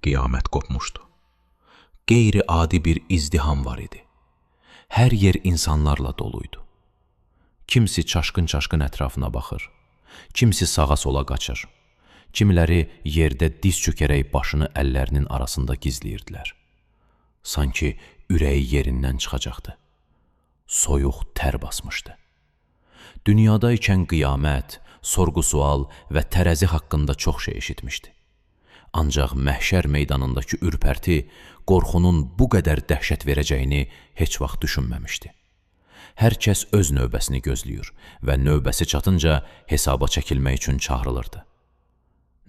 Qiyamət qopmuşdu. Qeyri-adi bir izdiham var idi. Hər yer insanlarla doluydu. Kimsi çaşqın-çaşqın ətrafına baxır, kimsi sağa-sola qaçır, kimiləri yerdə diz çökərək başını əllərinin arasında gizləyirdilər. Sanki ürəyi yerindən çıxacaqdı. Soyuq tər basmışdı. Dünyada ikən qiyamət, sorğu-sual və tərəzi haqqında çox şey eşitmişdi. Ancaq məhşər meydanındakı ürpərti, qorxunun bu qədər dəhşət verəcəyini heç vaxt düşünməmişdi. Hər kəs öz növbəsini gözləyir və növbəsi çatınca hesaba çəkilmək üçün çağırılırdı.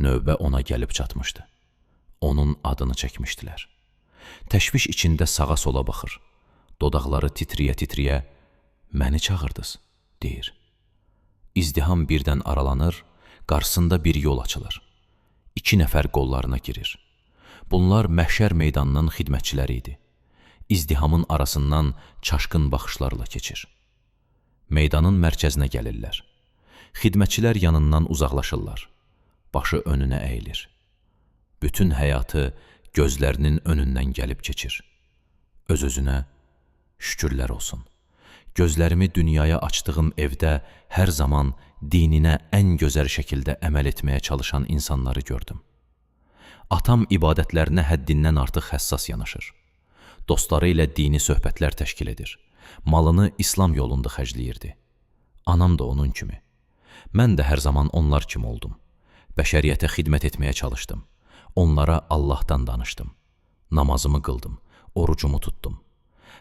Növbə ona gəlib çatmışdı. Onun adını çəkmişdilər. Təşviş içində sağa-sola baxır. Dodaqları titriyə-titriyə, "Məni çağırdınız," deyir. İzdiham birdən aralanır, qarşısında bir yol açılır. 2 nəfər qollarına girir. Bunlar məhşər meydanının xidmətçiləri idi. İzdihamın arasından çaşqın baxışlarla keçir. Meydanın mərkəzinə gəlirlər. Xidmətçilər yanından uzaqlaşırlar. Başı önünə əyilir. Bütün həyatı gözlərinin önündən gəlib keçir. Öz-özünə şükürlər olsun. Gözlərimi dünyaya açdığım evdə hər zaman dininə ən gözəl şəkildə əməl etməyə çalışan insanları gördüm. Atam ibadətlərinə həddindən artıq həssas yanaşır. Dostları ilə dini söhbətlər təşkil edir. Malını İslam yolunda xərcləyirdi. Anam da onun kimi. Mən də hər zaman onlar kimi oldum. Bəşəriyyətə xidmət etməyə çalışdım. Onlara Allahdan danışdım. Namazımı qıldım, orucumu tutdum.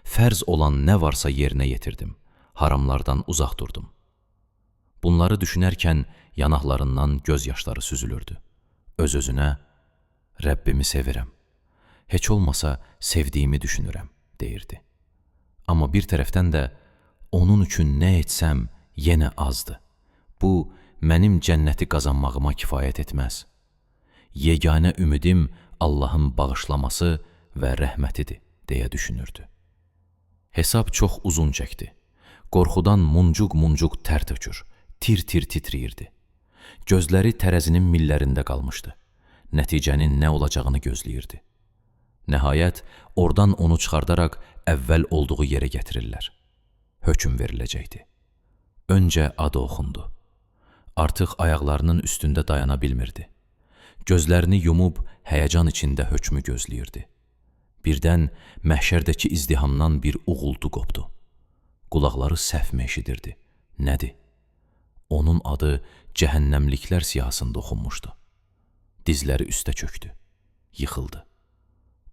Fərz olan nə varsa yerinə yetirdim. Haramlardan uzaq durdum. Bunları düşünərkən yanaqlarından göz yaşları süzülürdü. Öz-özünə, Rəbbimi sevirəm. Heç olmasa sevdiyimi düşünürəm, deyirdi. Amma bir tərəfdən də onun üçün nə etsəm yenə azdı. Bu, mənim cənnəti qazanmağıma kifayət etməz. Yeganə ümidim Allahın bağışlaması və rəhmətidir, deyə düşünürdü. Hesab çox uzun çəkdi. Qorxudan muncuq-muncuq tər tökür, tir-tir titriyirdi. Gözləri tərəzinin millərində qalmışdı. Nəticənin nə olacağını gözləyirdi. Nəhayət, oradan onu çıxardaraq əvvəl olduğu yerə gətirirlər. Hökm veriləcəkdi. Öncə adı oxundu. Artıq ayaqlarının üstündə dayana bilmirdi. Gözlərini yumub həyəcan içində hökmü gözləyirdi. Birdən məhşərdəki izdihamdan bir uğultu qopdu. Qulaqları səhv eşidirdi. Nədir? Onun adı cəhənnəmliklər siyahısında oxunmuşdu. Dizləri üstə çöktü. Yıxıldı.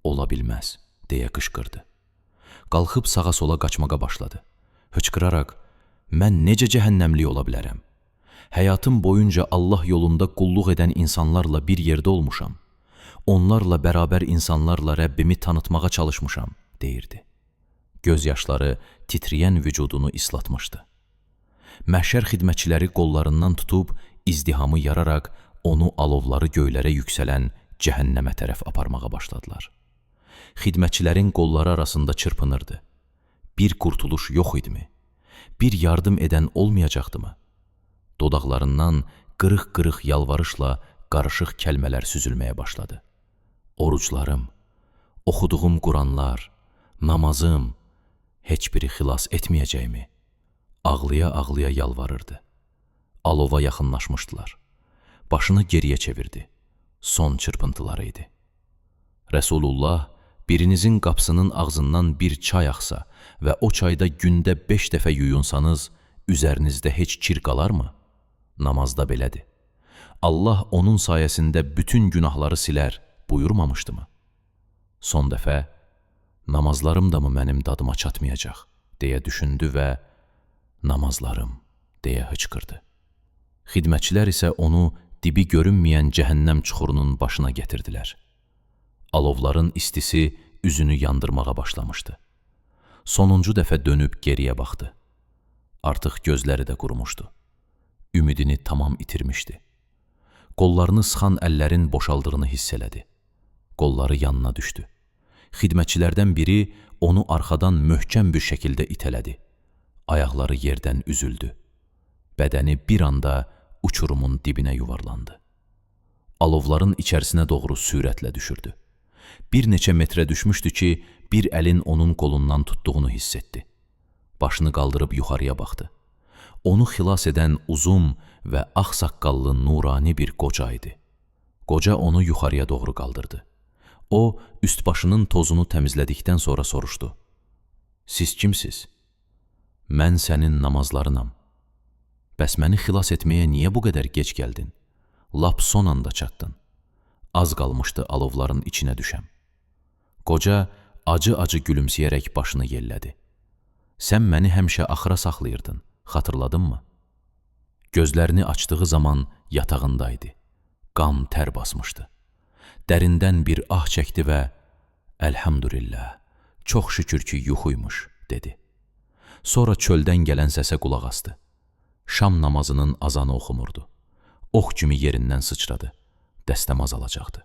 Ola bilməz, deyə qışqırdı. Qalxıb sağa-sola qaçmağa başladı. Hıçqıraraq, mən necə cəhənnəmlik ola bilərəm? Həyatım boyunca Allah yolunda qulluq edən insanlarla bir yerdə olmuşam. Onlarla bərabər insanlarla Rəbbimi tanıtmağa çalışmışam, deyirdi. Göz yaşları titrəyən vücudunu islatmışdı. Məhşər xidmətçiləri qollarından tutub, izdihamı yararaq onu alovları göylərə yüksələn cəhənnəmə tərəf aparmağa başladılar. Xidmətçilərin qolları arasında çırpınırdı. Bir qurtuluş yox idimi? Bir yardım edən olmayacaqdı mı? Dodaqlarından qırıq-qırıq yalvarışla qarışıq kəlmələr süzülməyə başladı. Oruclarım, oxuduğum Quranlar, namazım heç biri xilas etməyəcəkmi? Ağlaya-ağlaya yalvarırdı. Alova yaxınlaşmışdılar. Başını geriyə çevirdi. Son çırpıntıları idi. Rəsulullah, birinizin qapısının ağzından bir çay axsa və o çayda gündə 5 dəfə yuyunsanız, üzərinizdə heç kir qalarmı? Namazda belədir. Allah onun sayəsində bütün günahları silər, buyurmamışdı mı? Son dəfə, namazlarım da mı mənim dadıma çatmayacaq, deyə düşündü və namazlarım, deyə hıçqırdı. Xidmətçilər isə onu dibi görünməyən cəhənnəm çuxurunun başına gətirdilər. Alovların istisi üzünü yandırmağa başlamışdı. Sonuncu dəfə dönüb geriyə baxdı. Artıq gözləri də qurumuşdu. Ümidini tamam itirmişdi. Qollarını sıxan əllərin boşaldığını hiss elədi. Qolları yanına düşdü. Xidmətçilərdən biri onu arxadan möhkəm bir şəkildə itələdi. Ayaqları yerdən üzüldü. Bədəni bir anda uçurumun dibinə yuvarlandı. Alovların içərisinə doğru sürətlə düşürdü. Bir neçə metrə düşmüşdü ki, bir əlin onun qolundan tutduğunu hiss etdi. Başını qaldırıb yuxarıya baxdı. Onu xilas edən uzun və ağ saqqallı nurani bir qoca idi. Qoca onu yuxarıya doğru qaldırdı. O, üst başının tozunu təmizlədikdən sonra soruşdu. Siz kimsiz? Mən sənin namazlarınam. Bəs məni xilas etməyə niyə bu qədər gec gəldin? Lap son anda çatdın. Az qalmışdı alovların içinə düşəm. Qoca acı-acı gülümsəyərək başını yellədi. Sən məni həmişə axıra saxlayırdın, xatırladınmı? Gözlərini açdığı zaman yatağındaydı. Qan tər basmışdı. Dərindən bir ah çəkdi və Əlhamdülillah, çox şükür ki yuxuymuş, dedi. Sonra çöldən gələn səsə qulaq asdı. Şam namazının azanı oxunurdu. Ox kimi yerindən sıçradı. Dəstəmaz alacaqdı.